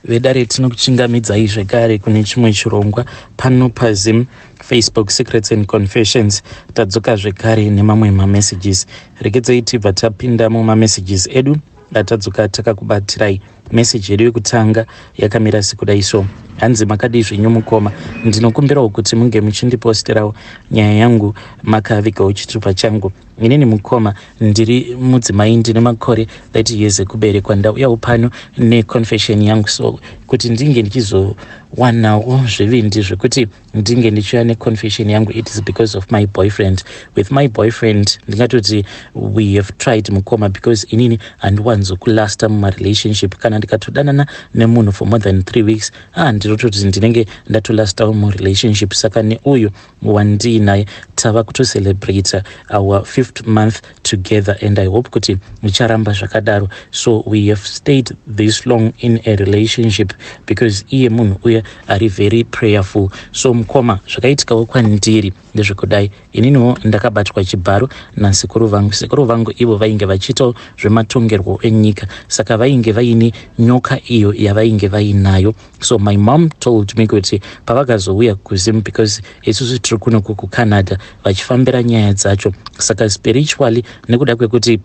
Vedare, tinokuchingamidzai zvekare kune chimwe chirongwa pano paZim Facebook Secrets and Confessions. Tadzoka zvekare nemamwe mamessages. Regedzai tibva tapinda mumamessages edu atadzoka takakubatirai. Meseji yedu yekutanga yakamira sekudai so. Hanzi, "Makadii zvenyu mukoma? Ndinokumbirawo kuti munge muchindiposterawo nyaya yangu makavigawo chitupa changu. Inini mukoma ndiri mudzimai, ndine makore 30 years ekuberekwa. Ndauyawo pano neconfession yangu." So kuti ndinge ndichizowanawo zvivindi zvekuti ndinge ndichiuya neconfession yangu, it is because of my boyfriend. With my boyfriend, ndingatoti we have tried, mukoma, because inini handiwanzokulasta mumarelationship. Kana ndikatodanana nemunhu for more than 3 weeks, ah, ndinototi ndinenge ndatolastawo murelationship. Saka neuyu wandiinaye tava kutocelebrata our fifth month together and I hope kuti zvicharamba zvakadaro. So we have stayed this long in a relationship because iye munhu uya ari very prayerful. So mukoma, zvakaitikawo kwandiri ndezvekudai. Ininiwo ndakabatwa chibharo nasekuru vangu. Sekuru vangu ivo vainge vachiitawo zvematongerwo enyika, saka vainge vaine nyoka iyo yavainge vainayo. So my mom told me kuti pavakazouya kuZim, because isusu tiri kunoku kuCanada, vachifambira nyaya dzacho, saka spiritually, nekuda kwekuti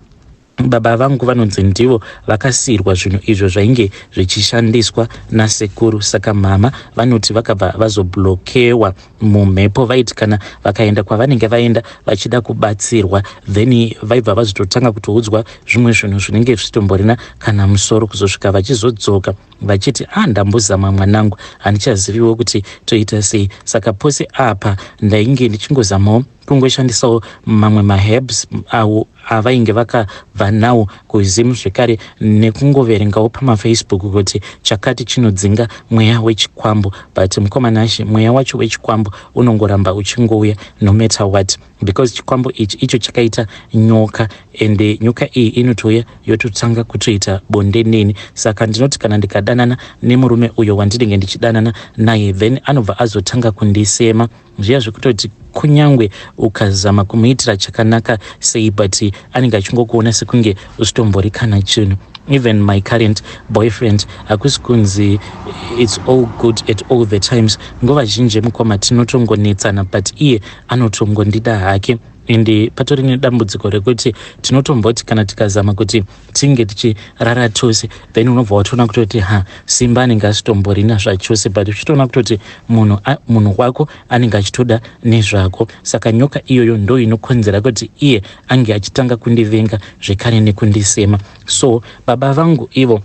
baba vangu vanonzi ndivo vakasiyirwa zvinhu izvo zvainge zvichishandiswa nasekuru, saka mama vanoti vakabva vazoblokewa mumhepo. Vaiti kana vakaenda kwavanenge vaenda vachida kubatsirwa, then vaibva vazototanga kutoudzwa zvimwe zvinhu zvinenge zvichitomborina kana musoro, kuzosvika vachizodzoka vachiti, "A ah, ndambozama mwanangu, handichaziviwo kuti toita sei." Saka pose apa ndainge ndichingozamawo kungoshandisawo mamwe maherbs awo avainge vakabva nawo kuZimu, zvekare nekungoverengawo pamaFacebook kuti chakati chinodzinga mweya wechikwambo. But mukoma Nashe, mweya wacho wechikwambo unongoramba uchingouya no matter what, because chikwambo ichi icho chakaita nyoka, ende nyoka iyi inotouya yototanga kutoita bonde neni. Saka ndinoti kana ndikadanana nemurume uyo wandinenge ndichidanana naye, then anobva azotanga kundisema zviya zvekutoti kunyangwe ukazama kumuitira chakanaka sei, but anenge achingokuona sekunge usitombori kana chinhu. Even my current boyfriend, hakusi kunzi it's all good at all the times. Nguva zhinji mukoma tinotongonetsana, but iye anotongondida hake. Ende patori nedambudziko rekuti tinotomboti kana tikazama kuti tinge tichirara tose, then unobva watoona kutoti ha, simba anenge asitomborina zvachose, but uchitoona kutoti munhu wako anenge achitoda nezvako. Saka nyoka iyoyo ndo inokonzera kuti iye ange achitanga kundivenga zvekare nekundisema. So baba vangu ivo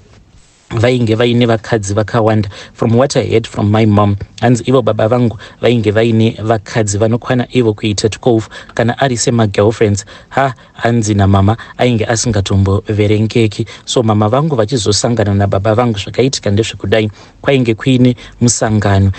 vainge vaine vakadzi vakawanda. From what I heard from my mom, hanzi ivo baba vangu vainge vaine vakadzi vanokwana ivo kuita 12. Kana ari semagirlfriends, ha, hanzi namama ainge asingatomboverengeki. So mama vangu vachizosangana nababa vangu, zvakaitika ndezvekudai. Kwainge kuine musangano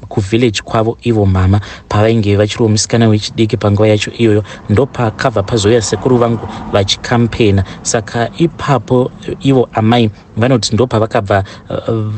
kuvillage kwavo ivo mama pavainge vachiriwo musikana wechidiki panguva yacho iyoyo. Ndopakabva pazouya sekuru vangu vachikampena. Saka ipapo ivo amai vanoti ndopavakabva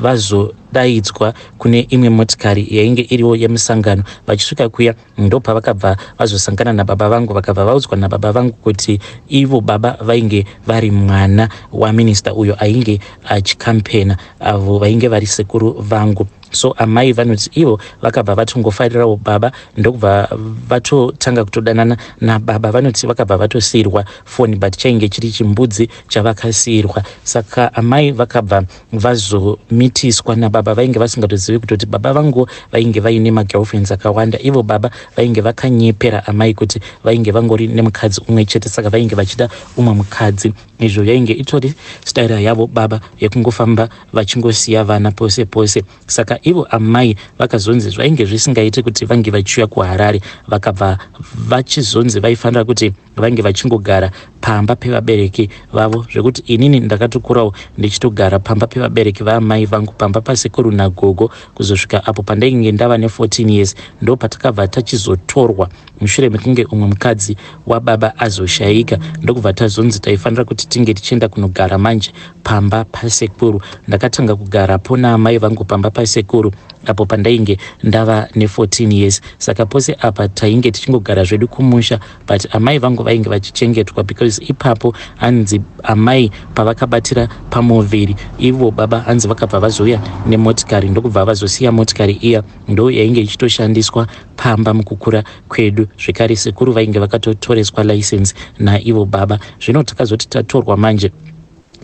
vazodaidzwa kune imwe motikari yainge iriwo yemusangano. Vachisvika kuya, ndopavakabva vazosangana nababa vangu. Vakabva vaudzwa nababa vangu kuti ivo baba vainge vari mwana waminista uyo ainge achikampena, avo vainge vari sekuru vangu. So amai vanoti ivo vakabva vatongofarirawo baba, ndokubva vatotanga kutodanana nababa. Vanoti vakabva vatosiyirwa foni, but chainge chiri chimbudzi chavakasiyirwa. Saka amai vakabva vazomitiswa nababa. Vainge vasingatozivi kutoti baba vangu vainge vaine magirlfriends akawanda. Ivo baba vainge vakanyepera amai kuti vainge vangori nemukadzi umwe chete, saka vainge vachida umwe mukadzi. Izvo yainge itori staira yavo baba yekungofamba vachingosiya vana pose pose. Saka ivo amai vakazonzi zvainge zvisingaiti kuti vange vachiuya kuHarare. Vakabva vachizonzi vaifanira kuti vange vachingogara pamba pevabereki vavo, zvekuti inini ndakatokurawo ndichitogara pamba pevabereki vaamai vangu, pamba pasekuru nagogo, kuzosvika apo pandainge ndava ne14 years. Ndo patakabva tachizotorwa mushure mekunge umwe mukadzi wababa azoshayika, ndokubva tazonzi taifanira kuti tinge tichienda kunogara manje pamba pasekuru. Ndakatanga kugarapo naamai vangu pamba pasekuru. apo pandainge ndava ne14 years. Saka pose apa tainge tichingogara zvedu kumusha, but amai vangu vainge vachichengetwa because ipapo hanzi amai pavakabatira pamuviri, ivo baba hanzi vakabva vazouya nemotikari, ndokubva vazosiya motikari iya, ndo yainge ichitoshandiswa pamba mukukura kwedu. Zvekare sekuru vainge vakatotoreswa license naivo baba. Zvino takazoti tatorwa manje,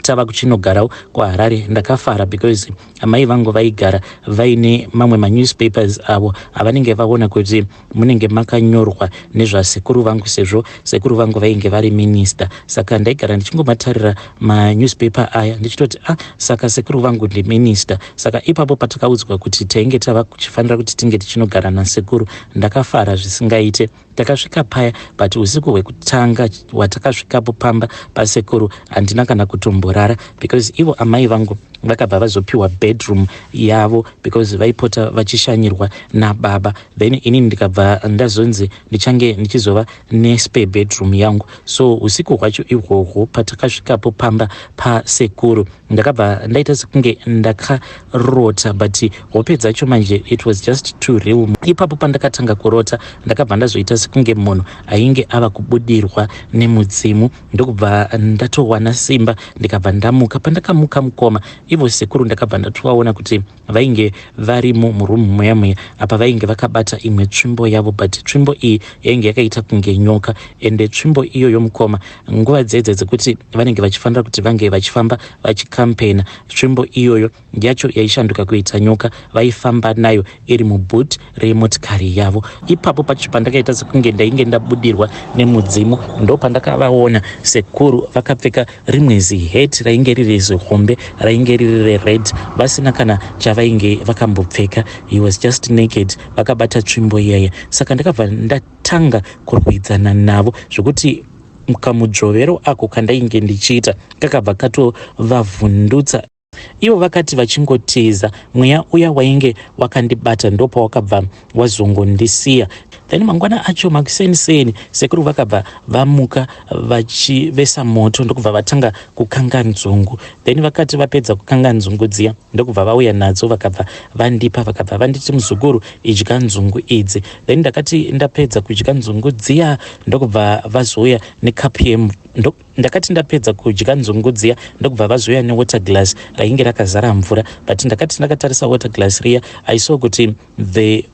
tava kuchinogarawo kuHarare, ndakafara because amai vangu vaigara vaine mamwe manewspapers avo avanenge vaona kuti munenge makanyorwa nezvasekuru vangu, sezvo sekuru vangu vainge vari minista. Saka ndaigara ndichingomatarira manewspaper aya ndichitoti, "Ah, saka sekuru vangu ndiminista." Saka ipapo patakaudzwa kuti tainge tava kuchifanira kuti tinge tichinogara nasekuru, ndakafara zvisingaite. Takasvika paya, but usiku hwekutanga hwatakasvikapo pamba pasekuru, handina kana kutomborara because ivo amai vangu vakabva vazopiwa bedroom yavo because vaipota vachishanyirwa nababa. Then inini ndikabva ndazonzi ndichange ndichizova nespare bedroom yangu. So usiku hwacho ihwohwo patakasvikapo pamba pasekuru, ndakabva ndaita sekunge ndakarota, but hope dzacho manje, it was just too real. Ipapo pandakatanga kurota, ndakabva ndazoita sekunge munhu ainge ava kubudirwa nemudzimu, ndokubva ndatowana simba, ndikabva ndamuka. Pandakamuka, mukoma, ivo sekuru ndakabva ndatovaona kuti vainge varimo murumu muya muya. Apa vainge vakabata imwe tsvimbo yavo, but tsvimbo iyi yainge yakaita kunge nyoka. Ende tsvimbo iyoyo, mukoma, nguva dzedze dzekuti vanenge vachifanira kuti vange vachifamba vachikampena, tsvimbo iyoyo yacho yaishanduka kuita nyoka. Vaifamba nayo iri muboot remotikari yavo. Ipapo pacho pandakaita sekunge ndainge ndabudirwa nemudzimu, ndo pandakavaona sekuru vakapfeka rimwe ziheti rainge riri zihombe, rainge riri rered, vasina kana chavainge vakambopfeka. He was just naked, vakabata tsvimbo iyaya. Saka ndakabva ndatanga kurwidzana navo, zvokuti kamudzvovero ako kandainge ndichiita kakabva katovavhundutsa. Ivo vakati vachingotiza, mweya uya wainge wakandibata ndopawakabva wazongondisiya. Then mangwana acho makuseniseni, sekuru vakabva vamuka vachivesa moto, ndokubva vatanga kukanga nzungu. Then vakati vapedza kukanga nzungu dziya, ndokubva vauya nadzo, vakabva vandipa, vakabva vanditi, "Muzukuru, idya nzungu idzi." Then ndakati ndapedza kudya nzungu dziya, ndokubva vazouya nekapu. Ndakati ndapedza kudya nzungu dziya, ndokubva vazouya newater glass rainge rakazara mvura. But ndakati ndakatarisa water glass riya, I saw kuti the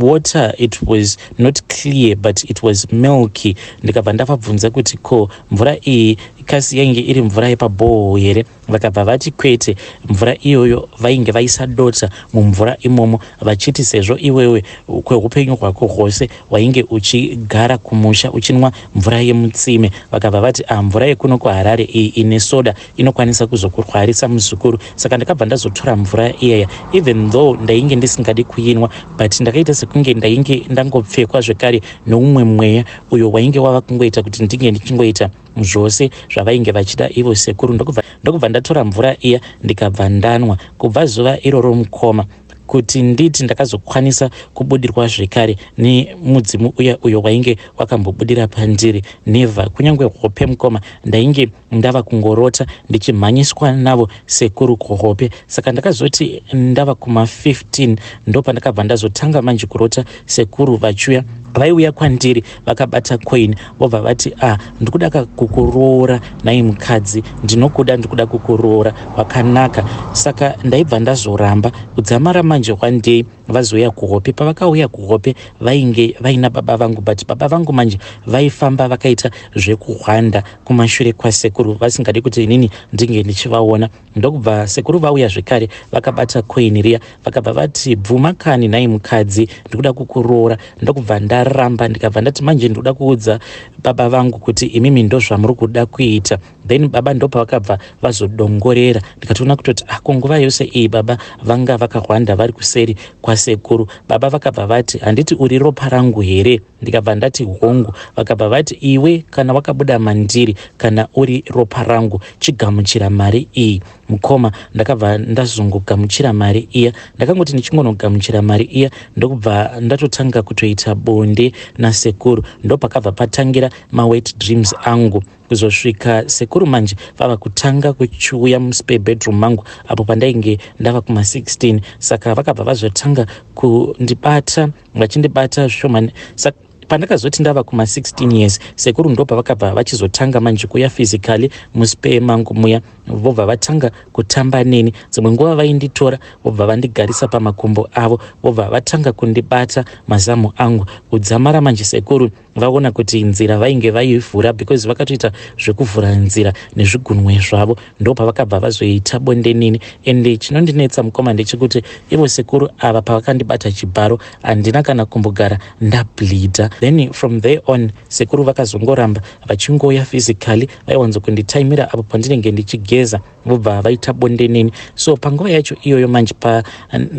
water, it was not clear, but it was milky. Ndikabva ndavabvunza kuti, "Ko mvura iyi kasi yainge iri mvura yepaborehole here?" Vakabva vati kwete, mvura iyoyo vainge vaisa dota mumvura imomo, vachiti sezvo iwewe kweupenyu hwako hwose wainge uchigara kumusha uchinwa mvura yemutsime, vakabva vati, "Ah, mvura yekuno kuHarare iyi ine soda, inokwanisa kuzokurwarisa, muzukuru." Saka ndakabva ndazotora mvura iyaya, even though ndainge ndisingadi kuinwa, but ndakaita sekunge ndainge ndangopfekwa zvekare neumwe mweya uyo wainge wava kungoita kuti ndinge ndichingoita zvose zvavainge vachida ivo sekuru. Ndokubva ndatora mvura iya, ndikabva ndanwa. Kubva zuva iroro, mukoma, kuti nditi ndakazokwanisa kubudirwa zvekare nemudzimu uya uyo wainge wakambobudira pandiri, never. Kunyange hope, mukoma, ndainge ndava kungorota ndichimhanyiswa navo sekuru kuhope. Saka ndakazoti ndava kuma15, ndopandakabva ndazotanga manje kurota sekuru vachiuya. Vaiuya kwandiri vakabata coin, vobva vati, "Ah, ndikuda kukuroora nai mukadzi, ndinokuda, ndikuda kukuroora, wakanaka." Saka ndaibva ndazoramba kudzamara manje one day vazouya kuhope. Pavakauya kuhope, vainge vaina baba vangu, but baba vangu manje vaifamba vakaita zvekuhwanda kumashure kwasekuru, vasingadi kuti inini ndinge ndichivaona. Ndokubva sekuru vauya zvekare vakabata coin riya, vakabva vati, "Bvuma kani nhai mukadzi, ndikuda kukuroora." Ndokubva ndaramba, ndikabva ndati, "Manje ndikuda kuudza baba vangu kuti imimi ndo zvamuri kuda kuita." Then baba ndopavakabva vazodongorera, ndikatoona kutoti ako nguva yose iyi baba vanga vakahwanda vari kuseri kwasekuru. Baba vakabva vati, "Handiti uri ropa rangu here?" Ndikabva ndati, "Hongu." Vakabva vati, "Iwe kana wakabuda mandiri, kana uri ropa rangu, chigamuchira mari iyi." Mukoma, ndakabva ndazongogamuchira mari iya. Ndakangoti ndichingonogamuchira mari iya, ndokubva ndatotanga kutoita bonde nasekuru. Ndopakabva patangira mawet dreams angu. Kuzosvika sekuru manje vava kutanga kuchiuya muspare bedroom mangu apo pandainge ndava kuma-16. Saka vakabva vazotanga kundibata, vachindibata zvishoma. Saka pandakazoti ndava kuma-16 years, sekuru ndopavakabva vachizotanga manje kuuya physically muspare mangu muya, vobva vatanga kutamba neni. Dzimwe nguva vainditora, vobva vandigarisa pamakumbo avo, vobva vatanga kundibata mazamu angu. Kudzamara manje sekuru vaona kuti nzira vainge vaivhura, because vakatoita zvekuvhura nzira nezvigunwe zvavo, ndopavakabva vazoita bonde neni. Ende chinondinetsa, mukoma, ndechekuti ivo sekuru ava pavakandibata chibharo, handina kana kumbogara ndableeda. Then from there on sekuru vakazongoramba vachingoya physically. Vaiwanzokunditaimira apo pandinenge ndichigeza, vobva vaita bonde neni. So panguva yacho iyoyo manje,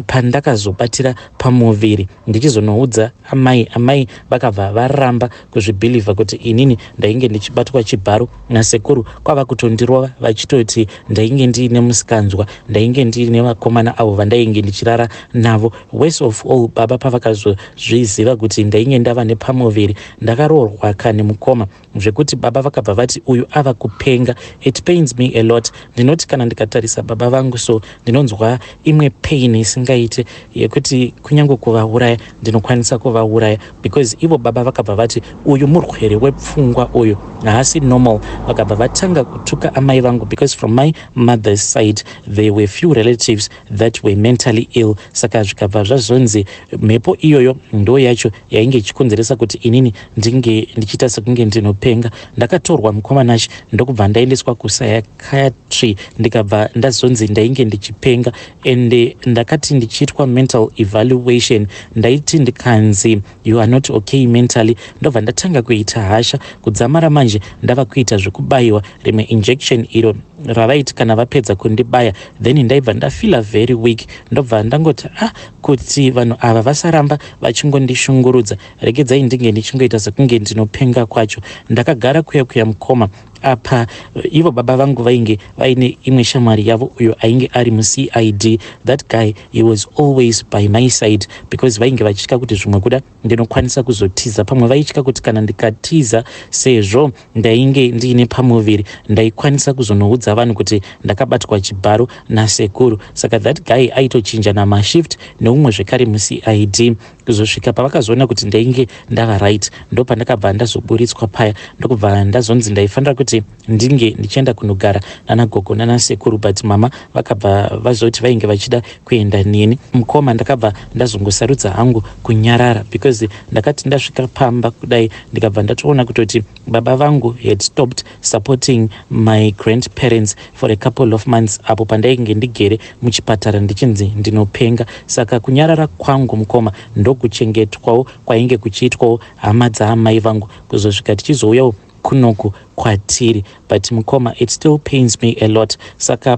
pandakazobatira pamuviri ndichizonoudza amai, amai vakabva varamba kuzvibhilivha kuti inini ndainge ndichibatwa chibharo nasekuru. Kwava kutondirova, vachitoti ndainge ndiine musikanzwa, ndainge ndiine vakomana avo vandainge ndichirara navo. Worst of all, baba pavakazozviziva kuti ndainge ndava nepamuviri, ndakaroorwa kane, mukoma, zvekuti baba vakabva vati uyu ava kupenga. It pains me a lot. Ndinoti kana ndikatarisa baba vangu so, ndinonzwa imwe pain isingaite, yekuti kunyange kuvauraya ndinokwanisa kuvauraya, because ivo baba vakabva vati uyu murwere wepfungwa, uyu haasi normal. Vakabva vatanga kutuka amai vangu, because from my mother's side there were few relatives that were mentally ill. Saka zvikabva zvazonzi mhepo iyoyo ndo yacho yainge ichikonzeresa kuti inini ndinge ndichiita sekunge ndinopenga. Ndakatorwa, mukoma Nashi, ndokubva ndaendeswa kupsychiatry, ndikabva ndazonzi ndainge ndichipenga. Ende ndakati ndichiitwa mental evaluation, ndaiti ndikanzi "You are not okay mentally," ndobva ndatanga kuita hasha. Kudzamara manje ndava kuita zvekubayiwa rimwe injection iro ravaiti kana vapedza kundibaya, then ndaibva ndafeela very weak. Ndobva ndangoti, "Ah, kuti vanhu ava vasaramba vachingondishungurudza, regedzai ndinge ndichingoita sekunge ndinopenga kwacho." Ndakagara kuya kuya, mukoma. Apa ivo baba vangu vainge vaine imwe shamwari yavo uyo ainge ari muCID. That guy, he was always by my side, because vainge vachitya kuti zvimwe kuda ndinokwanisa kuzotiza. Pamwe vaitya kuti kana ndikatiza, sezvo ndainge ndiine pamuviri, ndaikwanisa kuzonoudza vanhu kuti ndakabatwa chibharo nasekuru. Saka that guy aitochinja namashift neumwe zvekare muCID, kuzosvika pavakazoona kuti ndainge ndava right. Ndo pandakabva ndazoburitswa paya, ndokubva ndazonzi ndaifanira kuti ndinge ndichienda kunogara nanagogo nanasekuru, but mama vakabva vazoti vainge vachida kuenda neni. Mukoma, ndakabva ndazongosarudza hangu kunyarara, because ndakati ndasvika pamba kudai, ndikabva ndatoona kutoti baba vangu had stopped supporting my grandparents for a couple of months apo pandainge ndigere muchipatara ndichinzi ndinopenga. Saka kunyarara kwangu, mukoma, ndokuchengetwawo kwainge kuchiitwawo hama dzaamai vangu, kuzosvika tichizouyawo kunoku kwatiri. But mukoma, it still pains me a lot. Saka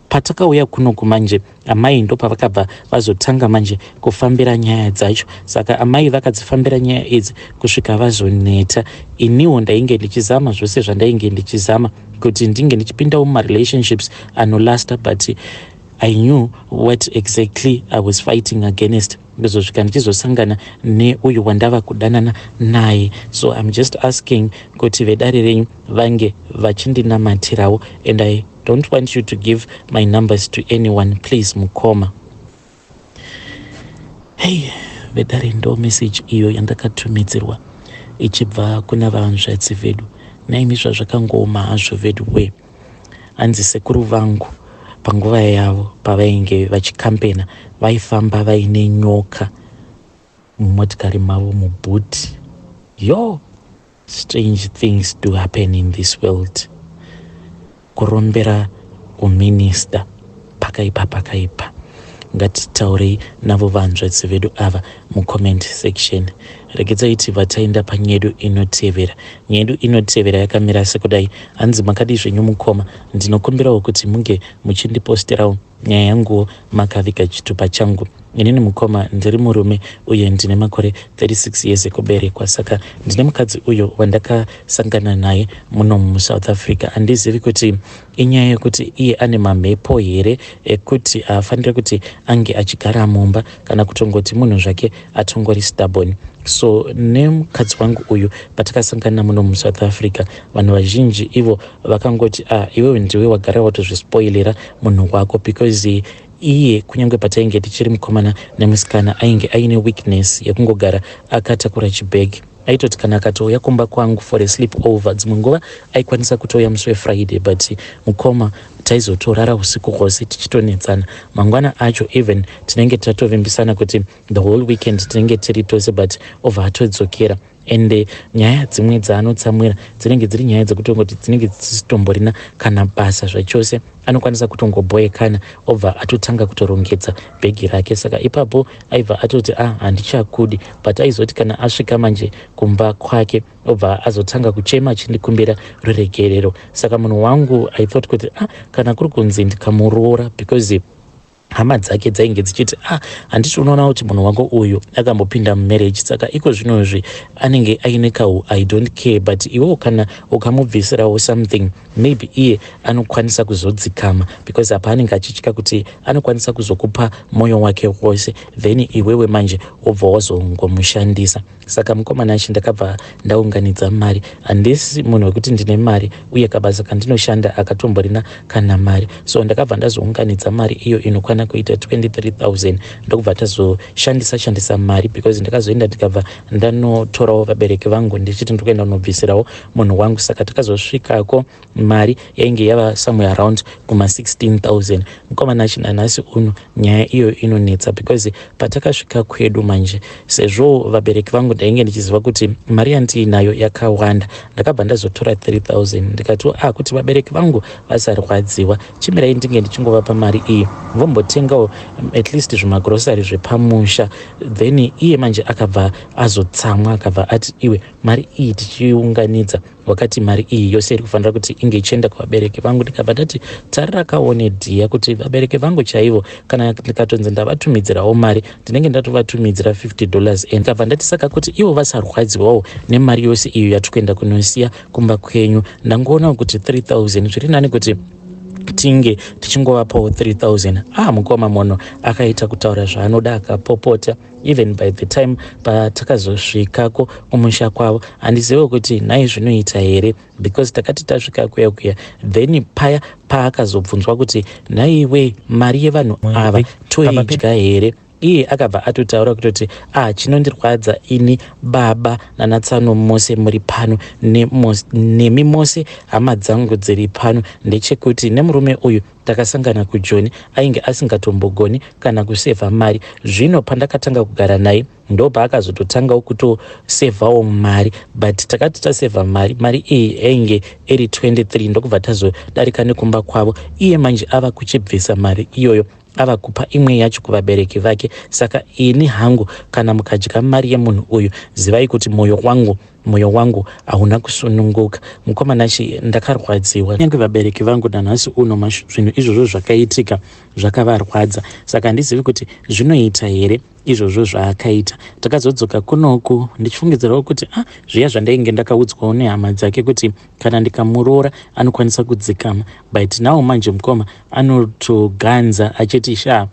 patakauya kunoku manje, amai ndopavakabva vazotanga manje kufambira nyaya dzacho. Saka amai vakadzifambira nyaya idzi kusvika vazoneta. Iniwo ndainge ndichizama zvose zvandainge ndichizama kuti ndinge ndichipindawo mumarelationships anolasta, but I knew what exactly I was fighting against, kuzosvika ndichizosangana neuyu wandava kudanana naye. So I'm just asking kuti vedare renyu vange vachindinamatirawo, and I don't want you to give my numbers to anyone, please, mukoma. Hei vedare, ndo message iyo yandakatumidzirwa ichibva kuna vanzvadzi vedu. Naimi, zvazvakangooma hazvo vedu we. Hanzi sekuru vangu panguva yavo pavainge vachikampena, vaifamba vaine nyoka mumotikari mavo, muboot. Yo, strange things do happen in this world. Kurombera uminista, pakaipa, pakaipa. Ngatitaurei navo vanzvadzi vedu ava mucomment section. Regedzai tibva taenda panyedu inotevera. Nyedu inotevera yakamira sekudai. Hanzi, "Makadi zvenyu, mukoma? Ndinokumbirawo kuti munge muchindiposterawo nyaya yanguwo makaviga chitupa changu. Inini, mukoma, ndiri murume uye ndine makore 36 years ekuberekwa. Saka ndine mukadzi uyo wandakasangana naye muno muSouth Africa. Handizivi kuti inyaya yekuti iye ane mamhepo here ekuti haafaniri kuti ange achigara mumba, kana kutongoti munhu zvake atongori stubborn. So nemukadzi wangu uyu, patakasangana muno muSouth Africa, vanhu vazhinji ivo vakangoti, "Ah, iwewe ndiwe wagara watozvispoilera munhu wako," because iye kunyange patainge tichiri mukomana nemusikana, ainge aine weakness yekungogara akatakura chibhegi. Aitoti kana akatouya kumba kwangu for a sleep over, dzimwe nguva aikwanisa kutouya musi weFriday, but mukoma, taizotorara usiku hwose tichitonetsana. Mangwana acho even tinenge tatovimbisana kuti the whole weekend tinenge tiri tose, but obva atodzokera. Ende nyaya dzimwe dzaanotsamwira dzinenge dziri nyaya dzekutongoti dzinenge dzisitomborina kana basa zvachose. Anokwanisa kutongobhoekana, obva atotanga kutorongedza bhegi rake. Saka ipapo aibva atoti, "A ah, handichakudi." But aizoti kana asvika manje kumba kwake, obva azotanga kuchema achindikumbira ruregerero. Saka munhu wangu, I thought kuti, ah, kana kuri kunzi ndikamuroora, because hama dzake dzainge dzichiti, "Ah, handiti unoona kuti munhu wako uyu akambopinda mumarriage, saka iko zvinozvi anenge aine kau 'I don't care', but iwewo kana ukamubvisirawo something, maybe iye anokwanisa kuzodzikama," because apa anenge achitya kuti anokwanisa kuzokupa mwoyo wake wose, then iwewe manje wobva wazongomushandisa. Saka mukomana achi, ndakabva ndaunganidza mari. Handisi munhu wekuti ndine mari, uye kabasa kandinoshanda akatomborina kana mari. So ndakabva ndazounganidza mari iyo inokwana kuita 23 000, ndokubva tazoshandisa shandisa mari, because ndakazoenda, ndikabva ndanotorawo vabereki vangu ndichiti ndikuenda kunobvisirawo munhu wangu. Saka takazosvikako, mari yainge yava somewhere around kuma 16 000. Mukomana achi, nanhasi uno nyaya iyoyo inonetsa, because patakasvika kwedu manje, sezvo vabereki vangu ndainge ndichiziva kuti mari yandiinayo yakawanda, ndakabva ndazotora 3000, ndikati, "Ah, kuti vabereki vangu vasarwadziwa, chimirai ndinge ndichingovapa mari iyi, vombotengawo at least zvimagrosari zvepamusha." Then iye manje akabva azotsamwa, akabva ati, "Iwe, mari iyi tichiunganidza, wakati mari iyi yose iri kufanira kuti inge ichienda kuvabereki vangu." Ndikabva ndati, "Tarira kaone dhiya, kuti vabereki vangu chaivo, kana ndikatonzi ndavatumidzirawo mari, ndinenge ndatovatumidzira $50." And ndikabva ndati, "Saka kuti ivo vasarwadziwawo nemari yose iyo yatikuenda kunosiya kumba kwenyu, ndangoonawo kuti 3000 zviri nani kuti tinge tichingovapawo 3000." Ah, mukoma, mono akaita kutaura zvaanoda, akapopota. Even by the time patakazosvikako kumusha kwavo, handizive kuti nhai zvinoita here, because takati tasvika kuya kuya, then paya paakazobvunzwa kuti, "Nhaiwe, mari yevanhu ava toidya here?" iye akabva atotaura kutoti, "Ah, chinondirwadza ini, baba nanatsano mose muri pano, nemi mose hama dzangu dziri pano, ndechekuti nemurume uyu takasangana kuJoni, ainge asingatombogoni kana kusevha mari. Zvino pandakatanga kugara naye, ndo paakazototangawo kutosevhawo mari, but takati tasevha mari, mari iyi yainge iri 23, ndokubva tazodarika nekumba kwavo, iye manje ava kuchibvisa mari iyoyo, ava kupa imwe yacho kuvabereki vake. Saka ini hangu, kana mukadya mari yemunhu uyu, zivai kuti mwoyo wangu hauna kusununguka." Mukomanachi, ndakarwadziwa. Kunyange vabereki vangu nanhasi uno, zvinhu izvozvo zvakaitika zvakavarwadza. Saka handizivi kuti zvinoita here izvozvo zvaakaita. Takazodzoka kunoku ndichifungidzirawo kuti, ah, zviya zvandainge ndakaudzwawo nehama dzake kuti kana ndikamuroora anokwanisa kudzikama, but now manje mukoma anotoganza achiti, "Sha,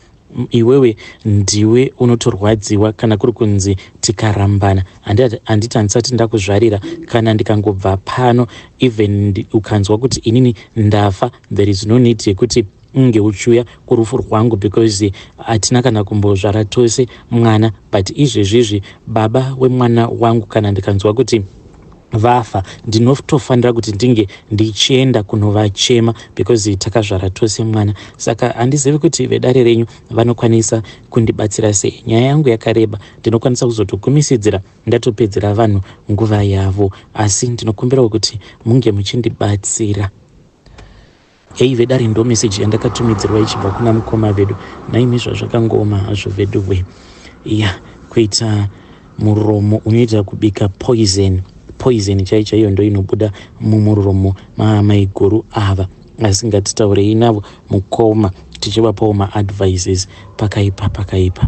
iwewe ndiwe unotorwadziwa kana kuri kunzi tikarambana. Handiti handisati ndakuzvarira? Kana ndikangobva pano, even ukanzwa kuti inini ndafa, there is no need yekuti unge uchiuya kurufu rwangu, because hatina kana kumbozvara tose mwana. But izvezvizvi baba wemwana wangu, kana ndikanzwa kuti vafa, ndinotofanira kuti ndinge ndichienda kunovachema, because takazvara tose mwana." Saka handizivi kuti vedare renyu vanokwanisa kundibatsira sei. Nyaya yangu yakareba, ndinokwanisa kuzotogumisidzira ndatopedzera vanhu nguva yavo, asi ndinokumbirawo kuti munge muchindibatsira. Hei vedare, ndo meseji yandakatumidzirwa ichibva kuna mukoma vedu. Naimi, zvazvakangooma hazvo vedu we. Ya, kuita muromo unoita kubika poison, poison chai chaiyo ndo inobuda mumuromo mamaiguru ava. Asi ngatitaurei navo mukoma, tichivapawo maadvices. Pakaipa, pakaipa.